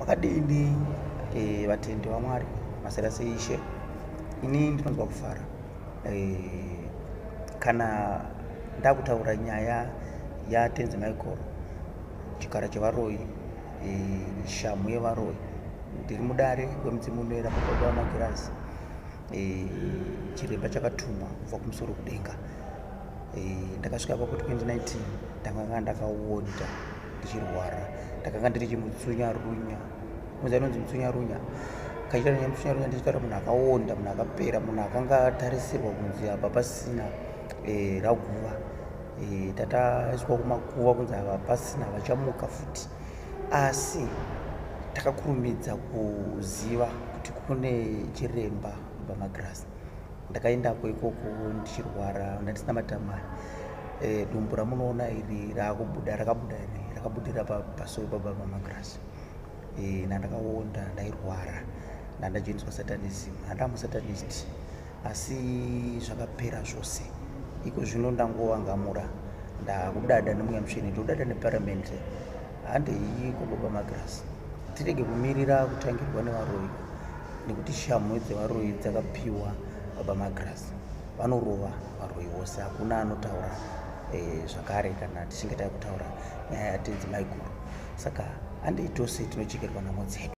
Makadini eh, vatendi vaMwari, masera seishe. Ini ndinonzwa kufara eh, kana ndakutaura nyaya yaTenzi Michael, chikara chevaroyi, eh, shamhu yevaroyi. Ndiri mudare wemudzimu unoera mubaba wamagirazi, eh, chiremba chakatumwa kubva kumusoro kudenga. Eh, ndakasvika papo 2019, ndakanga ndakawonda ndichirwara, ndakanga ndiri chimutsunyarunya. Muzi anonzi mutsunyarunya, kachiita nyamutsunyarunya, ndichitaura munhu akawonda, munhu akapera, munhu akanga atarisirwa kunzi apa pasina raguva. Tataiswa kumakuva kunzi ava pasina vachamuka futi, asi takakurumidza kuziva kuti kune chiremba pamagirasi. Ndakaendako ikoko ndichirwara, ndandisina matama. Dumbu ramunoona iri raakubuda, rakabuda iri, rakabudira pasowe pababa pamagirasi. Nandakaonda, ndairwara, ndandajoiniswa satanism, handamusatanist, asi zvakapera zvose. Iko zvino ndangovangamura, ndakudada nemweya mutsvene, ndodada neparamende. Handei kwababa magirasi, tirege kumirira kutangirwa nevaroyi, nekuti shamhu dzevaroyi dzakapiwa baba magirasi. Vanorova varoyi vose, hakuna anotaura zvakare kana tichinge takutaura nyaya yaTenzi Maiguru. Saka handei tose tinochekerwa nhamo dzedu.